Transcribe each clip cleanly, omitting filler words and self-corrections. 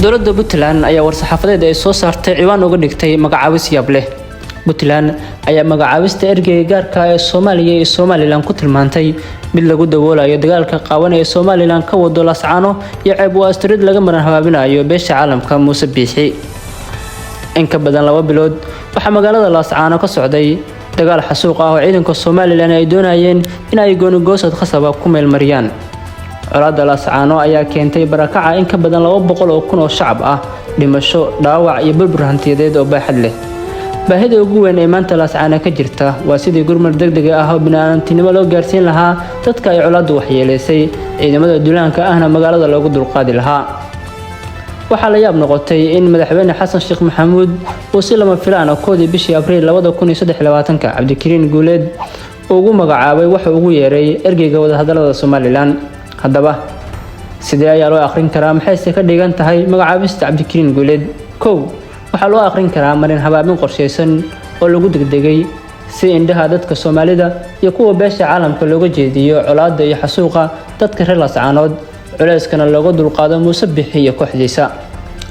Dowladda Puntland ayaa war-saxaafadeed ay soo saartay ciwaan uga dhigtay magacaabis yaab leh. Puntland ayaa magacaabista ergeyga gaarka ah ee Soomaaliya iyo Somaliland ku tilmaantay mid lagu daboolayo dagaalka qaawan ee Somaliland ka wado Laascaano iyo ceeb u asturid laga maran habaabinayo beesha caalamka Muuse Biixi. In ka badan 2 bilood waxaa magaalada Laascaano ka socday dagaal xasuuq ah oo ciidanka Somaliland ay doonayeen in ay goonigoosad khasaba ku meelmariyaan. Colaadda Laascaano ayaa keentay barakaca in ka badan 200,000 oo shacab ah, dhimasho, dhaawac iyo burbur hantiyadeed oo baaxad leh. Baahida ugu weyn ee maanta Laascaano ka jirta waa sidii gurmar degdeg ah oo bini'aadantinimo loo gaarsiin lahaa dadka ay colaaddu waxyeeleysay, ciidamada duulaanka ahna magaalada loogu dulqaadi lahaa. Waxaa la yaab noqotay in Madaxweyne Xasan Sheekh Maxamuud uu si lama filaan ah 1-dii bishii Abriil 2023 Cabdikariin Guuleed ugu magacaabay waxa ugu yeeray ergeyga wadahadalada Somaliland. Haddaba, sidee ayaa loo akhrin karaa, maxayse ka dhigan tahay magacaabista Cabdikariin Guuleed? 1, waxaa loo akhrin karaa marin habaabin qorshaysan oo lagu degdegay si indhaha dadka Soomaalida iyo kuwa beesha caalamka looga jeediyo colaadda iyo xasuuqa dadka reer Laascaanood, culeyskana looga dulqaado Muuse Bixi iyo kooxdiisa.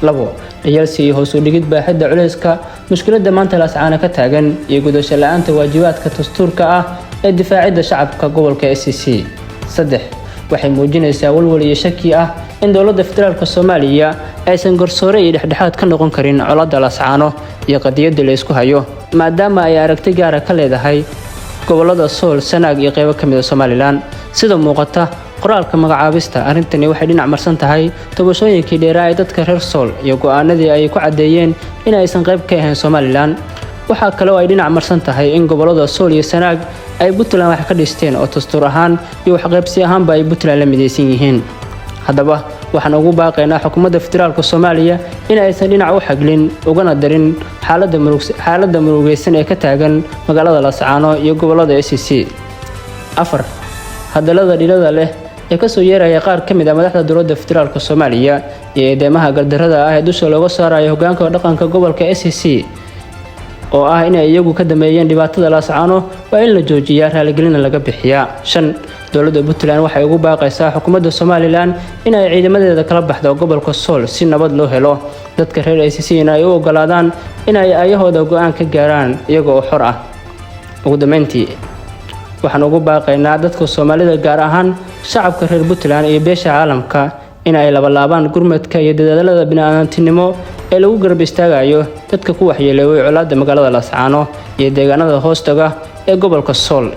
2, dhayalsi iyo hoos u dhigid baaxadda culeyska mushkiladda maanta Laascaano ka taagan iyo gudasho la-aanta waajibaadka dastuurka ah ee difaacidda shacabka gobolka SSC. 3, waxay muujinaysaa walwal iyo shaki ah in dowladda federaalka Soomaaliya aysan garsoore iyo dhexdhexaad ka noqon karin colaadda Laascaano iyo qadiyadda la isku hayo, maadaama ay aragti gaara ka leedahay gobolada Sool, Sanaag iyo qeybo ka mid ah Somaliland. Sida muuqata qoraalka magacaabista, arrintani waxay dhinac marsan tahay tobashooyinkii dheeraa ee dadka reer Sool iyo go'aanadii ay ku caddeeyeen in aysan qayb ka ahayn Somaliland. Waxaa kale oo ay dhinac marsan tahay in gobolada Sool iyo Sanaag ay Puntland wax ka dhisteen oo dastuur ahaan iyo waxqaybsi ahaanba ay Puntland la midaysan yihiin. Haddaba, waxaan ugu baaqaynaa xukuumadda federaalka Soomaaliya in aysan dhinac u xaglin ugana darin xaaladda murugaysan ee ka taagan magaalada Laascaano iyo gobolada SSC. 4, hadallada dhilada leh ee kasoo yeeraya qaar ka mid ah madaxda dowladda federaalka Soomaaliya iyo eedeymaha gardarrada ah ee dusha looga saarayo hogaanka dhaqanka gobolka SSC oo ah inay iyagu ka dameeyeen dhibaatada Laascaano waa in la joojiyaa, raaligelina laga bixiyaa. 5, dowladda Puntland waxay ugu baaqaysaa xukuumadda Somaliland in ay ciidamadeeda kala baxdo gobolka Sool si nabad loo helo, dadka reer SSC na ay u ogolaadaan in ay ayahooda go'aan ka gaaraan iyaga oo xor ah. Ugu dambeyntii, waxaan ugu baaqaynaa dadka Soomaalida, gaar ahaan shacabka reer Puntland iyo beesha caalamka, in ay labalaabaan gurmadka iyo dadaalada bini'aadantinimo ee lagu garab istaagayo dadka ku waxyeeleeyay colaadda magaalada Laascaano iyo deegaanada hoostaga ee gobolka Sool.